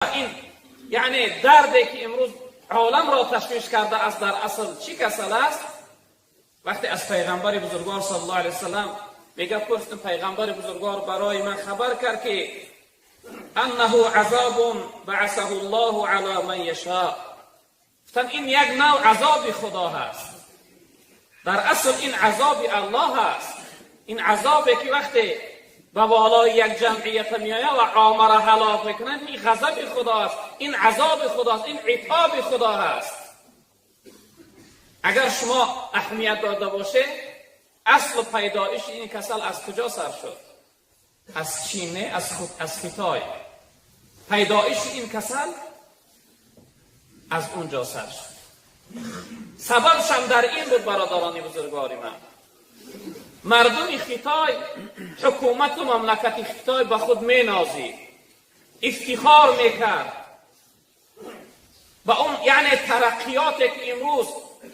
Ин яъне дарде ки имрӯз оламро ташвиш карда аст, дар асл чӣ касал аст? Вақте аз пайғамбари бузургвор саллаллоҳу алайҳи васаллам мегӯяд, пурсидам, пайғамбари бузургвор барои ман хабар кард, ки аннаҳу азобун баасаҳу ллоҳу ала ман яшо. Гуфтанд, ин як нав азоби Худо ҳаст. Дар асл ин азоби Аллоҳ ҳаст. Ин азобе ки вақте ба болои як ҷамъият меояд ва омара ҳалок мекунанд, ин ғазаби Худост, ин азоби Худост, ин иқоби Худо ҳаст. Агар шумо аҳамият дода бошед, аслу пайдоиши ин касал аз куҷо сар шуд? Аз Чин, не, аз Хитой. Пайдоиши ин касал аз он ҷо сар шуд. Сабабшам дар ин буд, бародарони бузургвори ман, мардуми Хитой, ҳукумату мамлакати Хитой ба худ менозид, ифтихор мекард ба он, яъне тараққиёте ки имрӯз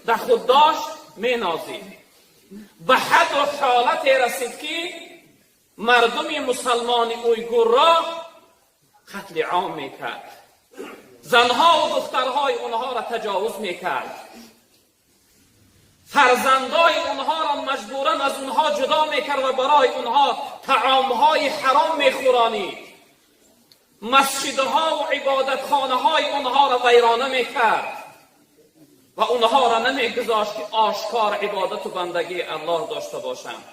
дар худ дошт менозид. Ба ҳадду ҳолате расид, ки мардуми мусалмони уйгурро қатли ом мекард, занҳову духтарҳои онҳоро таҷовуз мекард, фарзандои онҳоро маҷбуран аз онҳо ҷудо мекард ва барои онҳо таомҳои ҳаром мехӯронид, масҷидҳову ибодатхонаҳои онҳоро вайрона мекард ва онҳоро намегузошт, ки ошкор ибодату бандагии Аллоҳ дошта бошанд.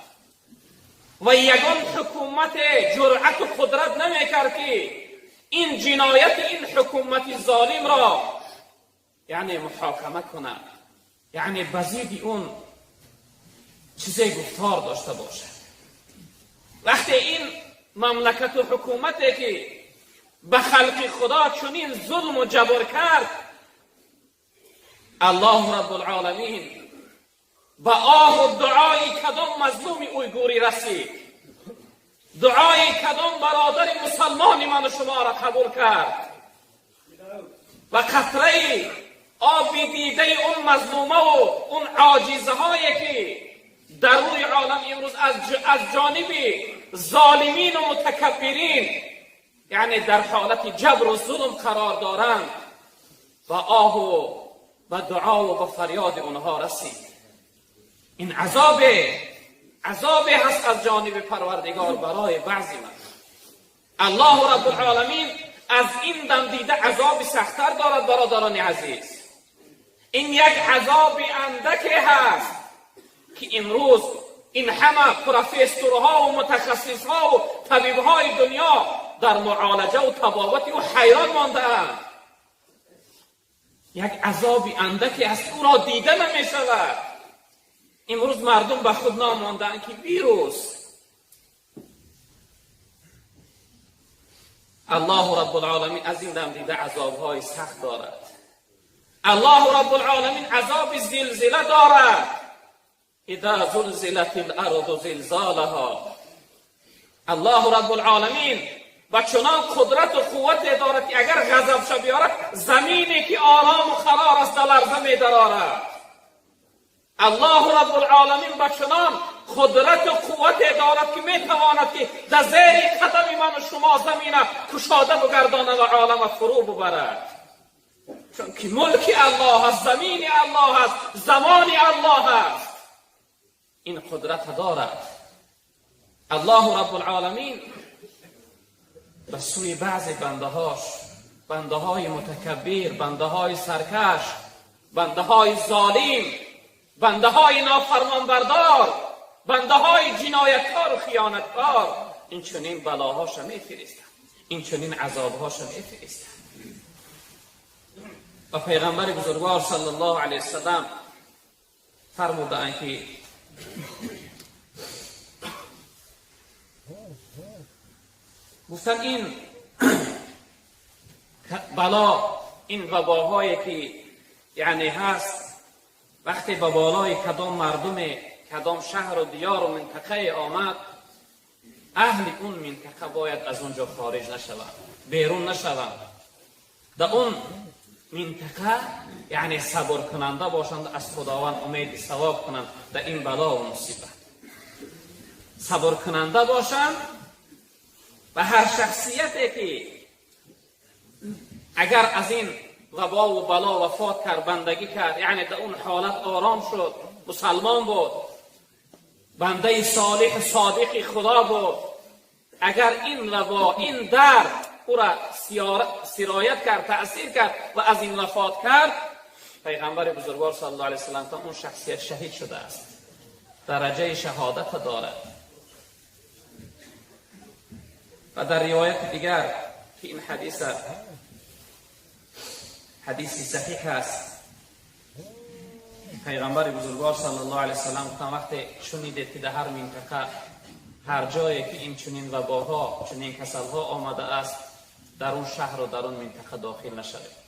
Ва ягон ҳукумате ҷуръату қудрат намекард, ки ин ҷинояти ин ҳукумати золимро яъне муҳокима кунад, яъне ба зидди он чизе гуфтор дошта бошад. Вақте ин мамлакату ҳукумате ки ба халқи Худо чунин зулму ҷабр кард, Аллоҳу раббулоламин ба оҳу дуои кадом мазлуми уйгурӣ расид, дуои кадом бародари мусалмони ману шуморо қабул кард ва қатраи оби дидаи он мазлумаву он оҷизаҳое ки дар рӯи олам имрӯз аз ҷониби золимину мутакаббирин, яъне дар ҳолати ҷабру зулм қарор доранд, ба оҳу ба дуову ба фарёди онҳо расид. Ин азобе ҳаст аз ҷониби Парвардигор барои баъзи ман. Аллоҳу раббулоламин аз ин дам дида азоби сахттар дорад. Бародарони азиз, ин як азоби андаке ҳаст, ки имрӯз ин ҳама профессорҳову мутахассисҳову табибҳои дунё дар муолаҷаву табобати ӯ ҳайрон мондаанд. Як азоби андаке аст, ӯро дида намешавад. Имрӯз мардум ба худ номондаанд, ки вирус. Аллоҳу раббулоламин аз ин дам дида азобҳои сахт дорад. Аллоҳу раббулоламин азоби зилзила дорад. Иза зулзилат ларду зилзолаҳо. Аллоҳу раббулоламин ба чунон қудрату қуввате дорад, ки агар ғазабша биёрад, замине ки орому қарор аст, да ларза медарорад. Аллоҳу раббулоламин ба чунон қудрату қуввате дорад, ки метавонад, ки дар зери қадами ману шумо замина кушода бугардонад ва олама фурӯ бубарад, чунки мулки Аллоҳ аст, замини Аллоҳ аст, замони Аллоҳ аст. Ин қудрата дорад. Аллоҳу раббулоламин ба сӯи баъзе бандаҳош, бандаҳои мутакаббир, бандаҳои саркаш, бандаҳои золим, бандаҳои нофармонбардор, бандаҳои ҷинояткору хиёнаткор ин чунин балоҳоша мефиристад, ин чунин азобҳоша мефиристад. Ва пайғамбари бузургвор саллаллоҳу алайҳи васаллам фармудаанд, ки гуфтанд, ин бало, ин вабоҳое ки яъне ҳаст, вақте ба болои кадом мардуме, кадом шаҳру диёру минтақае омад, аҳли он минтақа бояд аз он ҷо хориҷ нашаванд, берун нашаванд, дар он минтақа яъне сабркунанда бошанд, аз Худованд умеди савоб кунанд, дар ин балову мусибат сабркунанда бошанд. Ва ҳар шахсияте ки اگر از این وبا و بلا وفات کرد، بندگی کرد، یعنی در اون حالت آرام شد، مسلمان بود، بنده صالح صادق خدا بود، اگر این وبا، این درد او را سرایت کرد، تأثیر کرد و از این وفات کرد، پیغمبر بزرگوار صلی الله علیه وسلم تا اون شخصیت شهید شده است، درجه شهادت دارد. و در روایت دیگر که این حدیث حدیث صحیح است، پیغمبر بزرگوار صلی الله علیه وسلم گفتند وقتی شنیدید که در هر منطقه، هر جایی که این چنین وباها، چنین کسلها آمده است، در اون شهر و در اون منطقه داخل نشوید.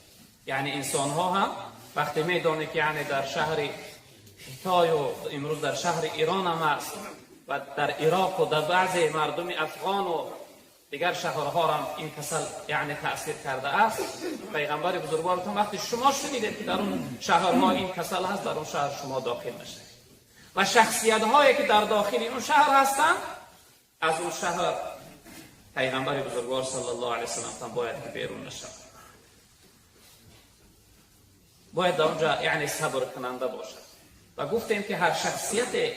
یعنی انسان ها هم وقتی میدانه که یعنی در شهر خیتای و امروز در شهر ایران هم است و در عراق و در بعضی مردم افغان و دیگر شهرها هم این کسل یعنی تأثیر کرده است، پیغمبر بزرگوارتون وقتی شما شنیدید که در اون شهرها این کسل هست، در اون شهر شما داخل نشید. و شخصیت هایی که در داخل اون شهر هستند، از اون شهر پیغمبر بزرگوار صلی الله علیه وسلم باید که بیرون نشد، باید در اونجا یعنی صبر کننده باشد. و گفتیم که هر شخصیت،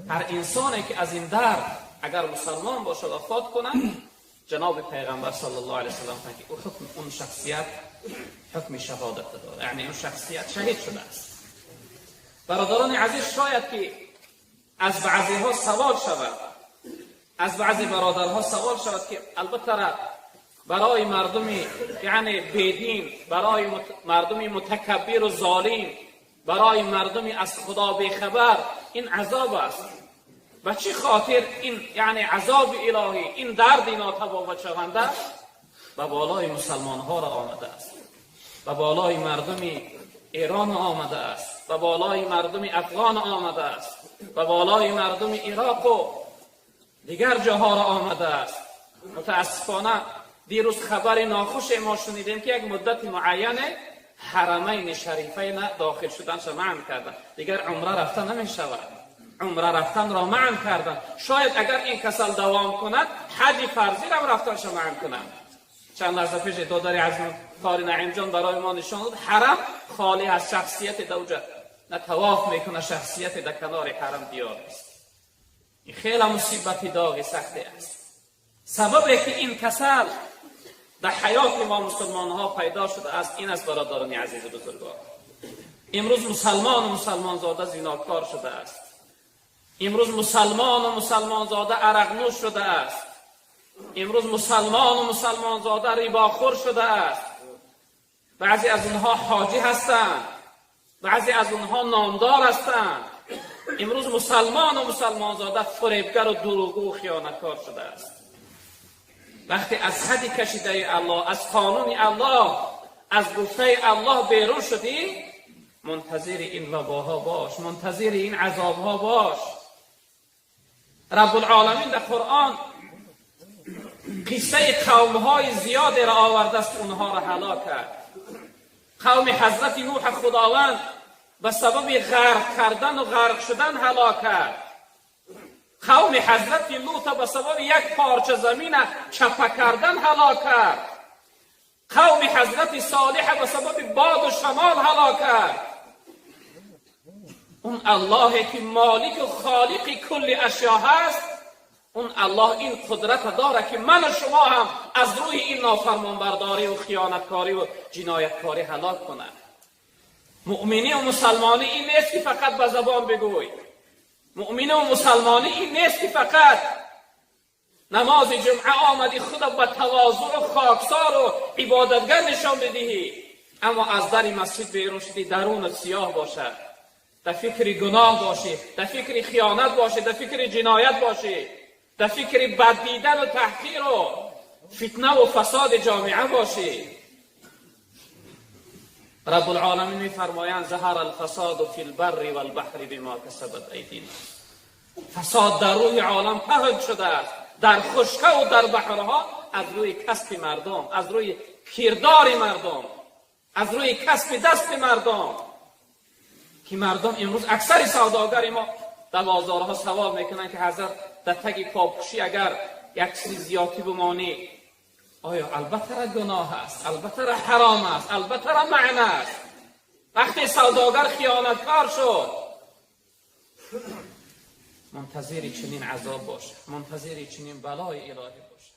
هر انسانی که از این درد اگر مسلمان باشد وفات کند، جناب پیغمبر صلی الله علیه وسلم که او حکم اون شخصیت حکم شهادت داره، یعنی اون شخصیت شهید شده است. برادران عزیز، شاید که از بعضی ها سوال شود، از بعضی برادرها سوال شود که البته برای مردم یعنی بیدین، برای مردم متکبر و ظالم، برای مردم از خدا بیخبر این عذاب است. و چه خاطر این یعنی عذاب الهی، این درد ناتوان شونده به بالای مسلمان ها را آمده است، به بالای مردم ایران آمده است، به بالای مردم افغان آمده است، به بالای مردم عراق و دیگر جاها را آمده است. متاسفانه دیروز خبر ناخوش ما شنیدیم که یک مدت معین حرمین شریفین داخل شدن را منع کردن، دیگر عمره رفتن نمی شود، عمره رفتن را منع کردن. شاید اگر این کسل دوام کند حج فرضی را رفتنش منع کنند. چند لحظه پیش دادر عزیز قاری نعیم جان برای ما نشان داد حرم خالی از شخصیت دوجه، نه طواف میکنه، شخصیت در کنار حرم دیار است. این خیلی مصیبت داغ سختی است. سببی که این کسل در حیات ما مسلمان ها پیدا شده است این است برادران عزیز بزرگوار. امروز مسلمان و مسلمان زاده زیناکار شده است. امروز مسلمان و مسلمان زاده عرق نوش شده است. امروز مسلمان و مسلمان زاده رباخور شده است. بعضی از اونها حاجی هستند، بعضی از اونها نامدار هستند. امروز مسلمان و مسلمان زاده فریبگر و دروغگو و خیانتکار شده است. وقتی از حد کشیده الله، از قانون الله، از گفته الله بیرون شدی، منتظر این وباها باش، منتظر این عذابها باش. رب العالمین در قرآن قصه قومهای زیادی را آورده است، اونها را هلاک کرد. قوم حضرت نوح خداوند به سبب غرق کردن و غرق شدن هلاک کرد. قوم حضرت لوط به سبب یک پارچه زمین چپه کردن هلاک کرد. قوم حضرت صالح به سبب باد و شمال هلاک کرد. اون الله که مالک و خالق کل اشیا هست، اون الله این قدرت داره که من و شما هم از روی این نافرمانبرداری و خیانتکاری و جنایتکاری هلاک کنه. مؤمنی و مسلمانی این نیست که فقط به زبان بگوی. مؤمن و مسلمانی این نیست که فقط نماز جمعه آمدی خود به تواضع و خاکسار و عبادتگر نشان بدهی، اما از در مسجد بیرون شدی درون سیاه باشد، در فکر گناه باشی، در فکر خیانت باشی، در فکر جنایت باشی، در فکر بد دیدن و تحقیر و فتنه و فساد جامعه باشی. رب العالمین میفرمایند ظهر الفساد فی البر والبحر بما کسبت ایدینا. فساد در روی عالم پهن شده است، در خشکه و در بحرها، از روی کسب مردم، از روی کردار مردم، از روی کسب دست مردم. که مردم امروز اکثر سوداگر ما در بازارها سوال میکنن که حضرت در تگ پاپوشی اگر یک چیز زیادی بمانی Оё албатта гуноҳ аст, албатта ҳаром аст, албатта маъна аст. Вақте савдогар хиёнаткор шуд, мунтазири чунин азоб бошад, мунтазири чунин балои илоҳӣ бошад.